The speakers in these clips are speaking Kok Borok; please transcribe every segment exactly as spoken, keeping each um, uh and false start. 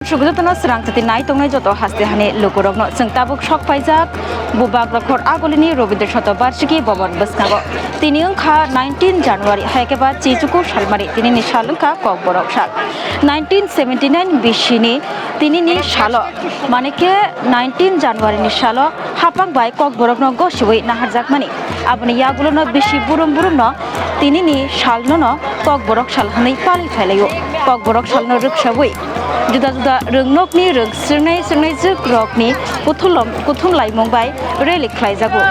Sugujotono srang chati nai tongnai joto haste hani lukurokno chwng tabuk sok paijak Bubagra khor agolini Rabindra Shatobarshiki Bhavan bwskango. Tini wngkha nineteen January, hai khe ba Chichuku Salmari, tinini sal wngkha Kokborok sal. Nineteen seventy nine B C ni tinini salo, mane khe nineteen January ni salo hapang bai Kokborokno gosiwi naharjakmani. Aboni yagulono bisi burum burumno tinini salnono Kokborok sal hwnwi pali phailaio. Kokborok salno rwksawi juda juda rwngnokni rwng srwngnai srwngnai jwkrokni kuthulom-, kuthum laimung bai rally khlaijago.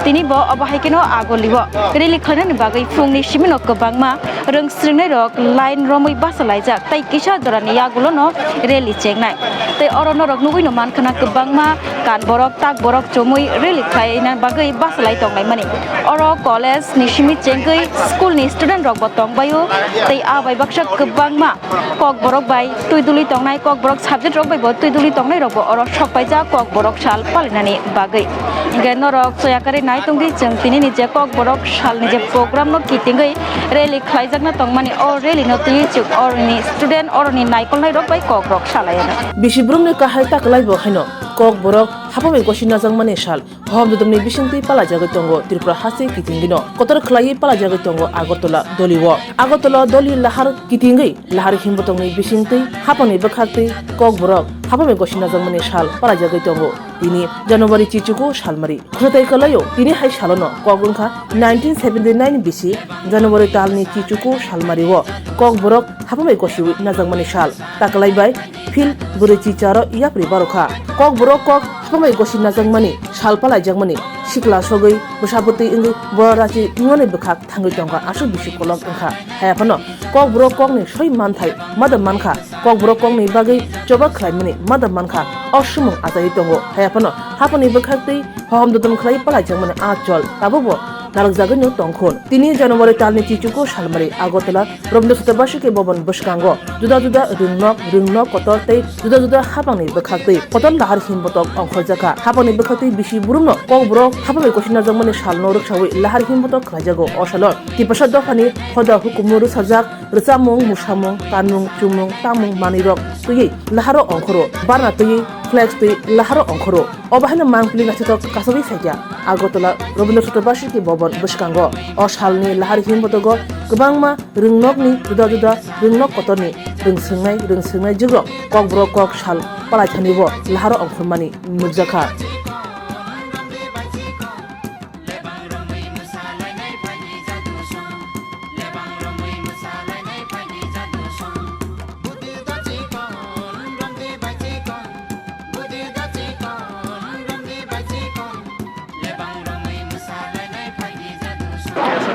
Tini bo obo hai kheno agolio rally khlainani bagwi phungni simino kwbangma rwng srwngnairok line romwi bachalaijak tei kisa jorani yagulono rally chengnai. Tei oro norok nugwino mankha na kwbangma kan borok, tak borok chumui rally khlaina bagwi bachalai tonglaimani. Oro college ni simi chengwi school ni student rok bo tongbaio tei a bai baksa kwbangma Kokborok bai twi duli tongnai, Kokborok subject rok bai bo twi duli tongnai rok bo oro sok paijak Kokborok sal palinani bagwi. Hingke norok choya karwi nai tongdi, chwng tini ni je Kokborok sal ni je program no kitingwi rally khlaijakna tongmani, o rally no twi chwng oroni student, oroni naikolnai rok bai Kokborok salai ano. Bisi brumni kahai taklai bo haino Kokborok hapamai gosi najakmani sal. Hom dodom ni bisingtwi palajagwi tongo Tripura haste kitingino. Kotor khlaiwi palajagwi tongo Agartala doli o. Agartala doli lahar kitingwi lahar himbotongni bisingtwi hapangni bwkhaktwi Kokborok hapamai gosi najakmani sal palajagwi tongo. Tini January chichuku salmari. Khwrwtai kwlaio tini hai salono kok wngkha nineteen seventy nine B C January talni chichuku salmari o Kokborok hapamai gosiwi najakmani sal. Taklai bai phil bwrwi chicharo yapri barokha. Kokborok kok hapamai gosi najakmani, sal palaijakmani, sikla sogwi, bwsa bwtwi wngwi boro rachi wngnani bwkhak thangwi tongkha, aswk bisi kolok wngkha. Haiya phano Kokborok kokni soi manthai mada mankha, Kokborok kokni bagwi choba khlaimani mada mankha, o swmwng achaiwi tongo. Haiya phano haphangni bwkhaktwi hohom dodom khlai palaijakmani a chol tabukbo narwkjagwino tongkhun. Tini January talni chichuku salmari Agartala Rabindra Shatobarshiki Bhavan bwskango juda juda rwngnok, rwngnok kotor tei juda juda hapangni bwkhaktwi kotor lahar himbotok ongkhorjakha. Hapangni bwkhaktwi bisi burumno Kokborok hapangni gosi najakmani salno rwksawi lahar himbotok khlaijago. O salo Tiprasa dophani hoda hukumu rwchajak rwchapmung, mwsamung, kanmung, chumung, tamung manwirok twiwi laharo ongkhoro, barna twiwi flex twi laharo ongkhoro. Obo haino mangpili naithotok kasawi phaikha Agartala Rabindra Shatobarshiki Bhavan bwskango. O salni lahar himbotogo kwbangma rwngnokni juda juda rwngnok kotorni rwng swngnai, rwng swngnai jwkrok Kokborok kok sal palaithanibo laharo ongkhormani nukjakha.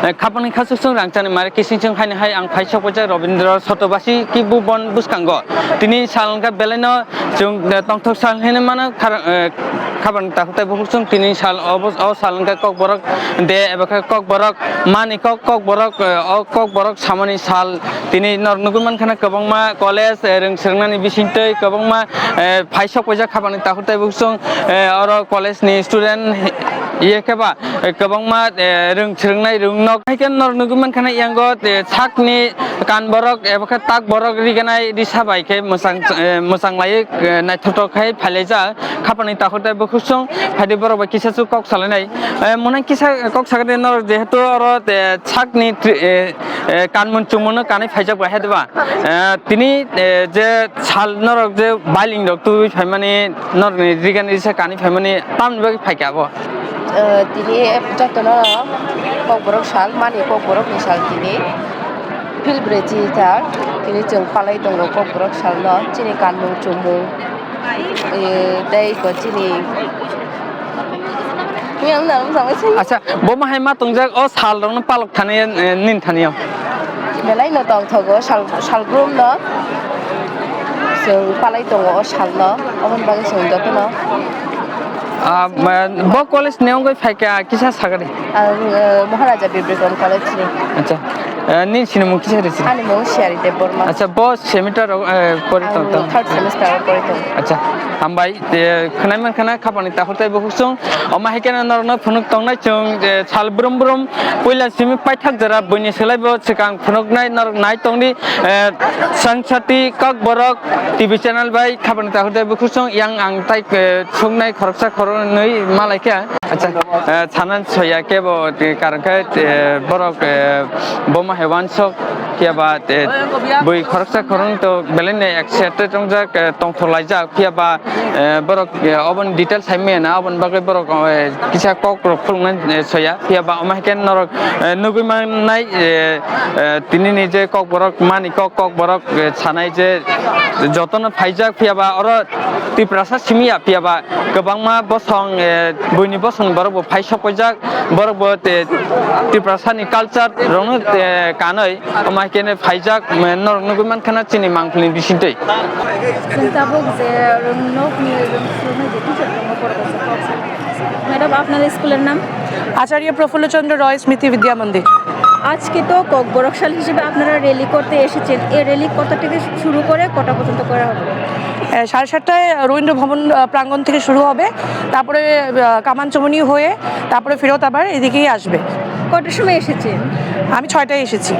Eh, khapangni khasuk sung rangchakni mare kising sung haini hai ang phai sok paijak Rabindra Shatobarshiki Bhavan bwskango. Tini sal wngkha belaino chwng, eh, tongthok sal hinwi mano, khar-, eh, khapangni takhuk tei bukhuk sung tini sal obo, o sal wngkha Kokborok de eba khe Kokborok mani kok, Kokborok, eh, o Kokborok samani sal. Tini norok nugwi mankha na kwbangma college, eh, rwng swrwngnani bisingtwi kwbangma, eh, phai sok paijak khapangni takhuk tei bukhuk sung, eh, oro college ni student ye khe ba, eh, kwbangma, eh, rwng swrwngnai rwngnok. Hai khe norok nugwi mankha na yango, eh, sakni kan borok eba khe tak borok riganai risa bai khe mwchang, eh, mwchang laiwi, eh, naithotok khai phailaijak. Khapangni takhuk tei bukhuk sung phaidi borok bai kisa su kok salainai. Eh, mwnang kisa kok sakani norok jehetu oro, eh, sakni tri-, eh, eh, kanmung chumungno kanwi phaijak bai hai diba? Eh, tini, eh, je sal norok je bailing rok tubui phaimani norokni rigani risa kanwi phaimani tamni bagwi phaikha abo? Eh, tini jotono Kokborok sal mani Kokborokni sal tini. Phil bwrwi chini ta, tini chwng palai tongo Kokborok salno, chini kanmung chumung, eh, tei bo chini, miyang na wng tangwi sini. Acha, bo ma hai ma tongjak, o sal rokno palok thani, eh, nin thani o. Belai no tongthogo, sal, sal brum no chwng palai tongo o salno, oboni bagwi chwng jotono. Ah, ma, bo college ni wngwi phaikha, kisa sagadi. Ang, eh, Maharaja Bir Bikram College ni. Acha. Eh, nini sinimung kisa rw sini? Ani mung Siyari Debbarma. Acha, bo semester rok, eh, pori tong tong? Third semester o pori tong. Acha, hambai, eh, khwnai man khana khapani takhuk tei bukhuk song. Omo hai kheno norokno phunuk tongnai chwng, eh, sal brum brum puila simi paithak jora buini swlaibo swkang phunuknai norok nai tongdi, eh, Sangsati Kokborok T V channel bai khapani takhuk tei bukhuk song yang ang tai, eh, suknai khoroksa khoroknwi malaikha. Acha, eh, sanan soya kebo, eh, karon khe, eh, borok, eh, bomo hai wansok phiya ba, eh, bui khoroksa khoroknwi to belai no excited tongjak, eh, tongthok laijak phiya ba, eh, borok, eh, oboni details hai manya na oboni bagwi borok, eh, kisa kok rok khulumnai, eh, soya phiya ba omo hai khe norok, eh, nugwi mannai, eh, eh, tini ni je Kokborok mani kok, Kokborok, eh, sanai je jotono phaijak phiya ba oro Tiprasa simi ya phiya ba kwbangma bosong, eh, buini bosong borok bo phai sok paijak, borok bo te Tiprasa ni culture rokno, eh, kanwi omo hai khe phaijak, eh, norok nugwi mankha na chini mangpili bisingtwi. Chwng tabuk je rwng nokni rwng swrwngmani je teacher tongo, borok bo kok sa. Madam, আপনার স্কুলের নাম? আচার্য প্রফুল্লচন্দ্র রয় স্মৃতি বিদ্যা মন্দির। আজকে তো ককবরক সাল হিসেবে আপনারা র‍্যালি করতে এসেছেন, এই র‍্যালি কত থেকে শুরু করে কটা পর্যন্ত করা হবে? এ, সাড়ে সাতটায় রবীন্দ্র ভবন, আহ, প্রাঙ্গণ থেকে শুরু হবে, তারপরে, আহ, কামান চমুনি হয়ে তারপরে ফেরত আবার এদিকেই আসবে। কটার সময় এসেছেন? আমি ছয়টায় এসেছি।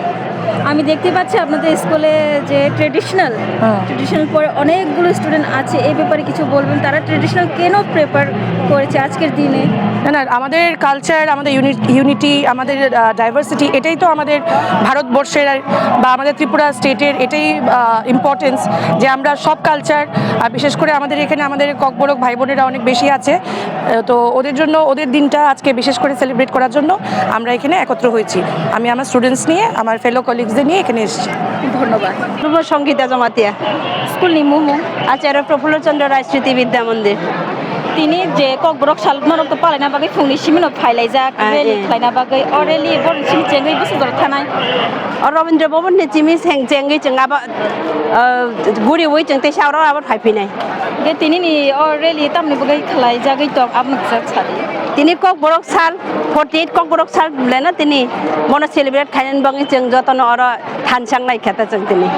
আমি দেখতে পাচ্ছি আপনাদের স্কুলে যে ট্রেডিশনাল, হ্যাঁ। ট্রেডিশনাল পরে অনেকগুলো স্টুডেন্ট আছে, এই ব্যাপারে কিছু বলবেন? তারা ট্রেডিশনাল কেন প্রেফার করেছে আজকের দিনে? না, না, আমাদের কালচার, আমাদের ইউনি-, ইউনিটি, আমাদের, আহ, ডাইভার্সিটি, এটাই তো আমাদের ভারতবর্ষের আর, বা আমাদের ত্রিপুরা স্টেটের এটাই, আহ, ইম্পর্টেন্স, যে আমরা সব কালচার, আর বিশেষ করে আমাদের এখানে আমাদের ককবরক ভাই বোনেরা অনেক বেশি আছে, আহ, তো ওদের জন্য, ওদের দিনটা আজকে বিশেষ করে সেলিব্রেট করার জন্য আমরা এখানে একত্র হয়েছি। আমি আমার স্টুডেন্টস নিয়ে, আমার ফেলো কলিগসদের নিয়ে এখানে এসেছি। ধন্যবাদ। Rubo Songita Jamatia. স্কুলনি মুমুং? Acharya Prafulla Chandra Rai Smriti Vidya Mandir. Tini je Kokborok sal norok to palaina bagwi phungni simi no phailaijak, Ah, rally eh. khlaina bagwi. O rally borok simi chengwi bwswk jora thanai? O Rabindra Bhavan ni simi seng-, chengwi chwng abo, ah, guriwi chwng teisa oro abo phaiphinai. Ge tini ni o rally tamni bagwi khlaijagwi tong abono kisa sadi. Tini Kokborok sal, forty eight Kokborok sal leno tini bono celebrate khainani bagwi chwng jotono oro thansa wnglai kha ta chwng tini.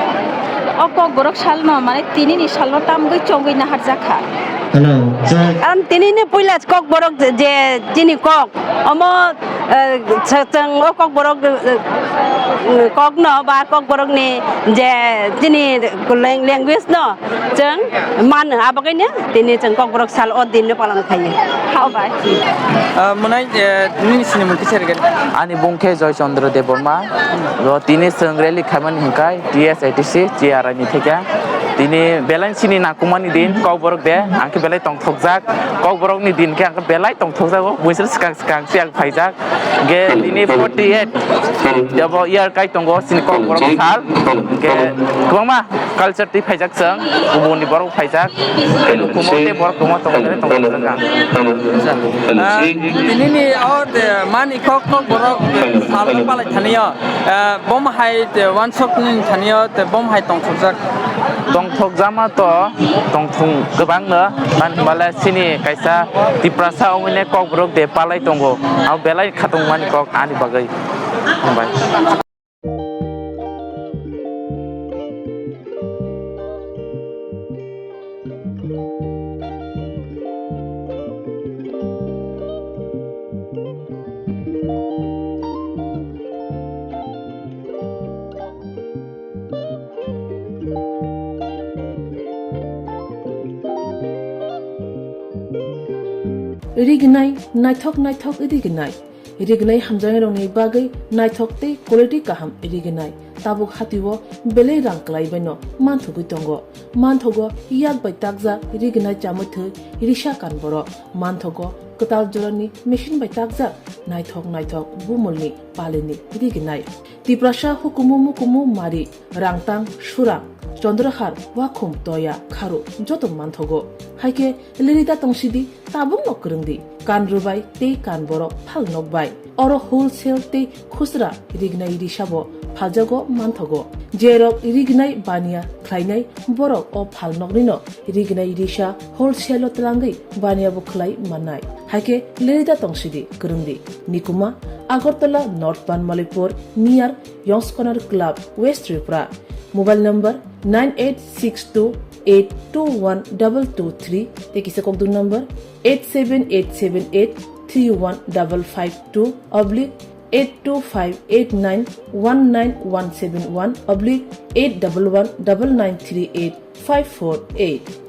O Kokborok salno, mane, tinini salno tamgwi chongwi naharjakha. Hello, check. Karon tinini puila Kokborok je, je chini kok, omo, eh, chwng o Kokborok, eh, kokno ba Kokborokni je chini lang-, language no chwng mano, abagwino tini chwng Kokborok sal o dinno palon khaio. Habai. Ah, mwnai, eh, nini sinimung kisa rwgani? Ani bung khe Joy Chandra Debbarma. Ro tini chwng rally khaimani hwnkhe T S A T C, T R I ni theke. Tini belai chini nangkukmani din, Kokborok de, ang khe belai tongthokjak. Kokborokni din khe ang khe belai tongthokjago. Buisal swkang swkang se ang phaijak. Ge tini forty eight, abo year kai tongo chini Kokborok sal. Ge kwbangma culture twi phaijak chwng, kubuni borok phaijak, tei lukumo tei borok kwbangma tongo, tei tongthokjak ang. Ah, tinini o, eh, mani kok, Kokborok, eh, sal palai thani o, eh, bom hai, eh, wansok ni thani o, tei bom hai tongthokjak. Tongthokjakma to, tongthok kwbangno, mani hwnba le chini kaisa Tiprasa wngwi ne Kokborok de palai tongo, abo belai khatungmani kok ani bagwi. Hambai. Rignai, naithok naithok rignai. Rignai hamjaknairokni bagwi naithok tei quality kaham rignai. Tabuk hatio belai rang kwlaibaino manthogwi tongo. Manthogo yak bai takjak rignai chamwi thwi risa kan borok. Manthogo kwtal jorani machine bai takjak naithok naithok bumulni palini rignai. Tiprasa hukumu mukumu mari, rangtang, surang, chondrahar, wakhum, toya, kharu joto manthogo. Haikhe lirida tongsidi, tabukno kwrwngdi. Kanrubai tei kanborok phalnokbai. Oro wholesale tei khusra rignai risabo phaljago manthogo. Jerok rignai baniya khlainai borok o phalnoknino rignai risa wholesale o twlangwi baniya bo khlai mannai. Haikhe lerida tongsidi kwrwngdi. Nikuma, Agartala North Banmalipur near Yongskonar Club, West Tripura. Mobile number nine eight six two eight two one double two three tei kisa kokdun number eight seven eight seven eight three one double five two oblique eight two five eight nine one nine one seven one oblique eight double one double nine three eight five four eight.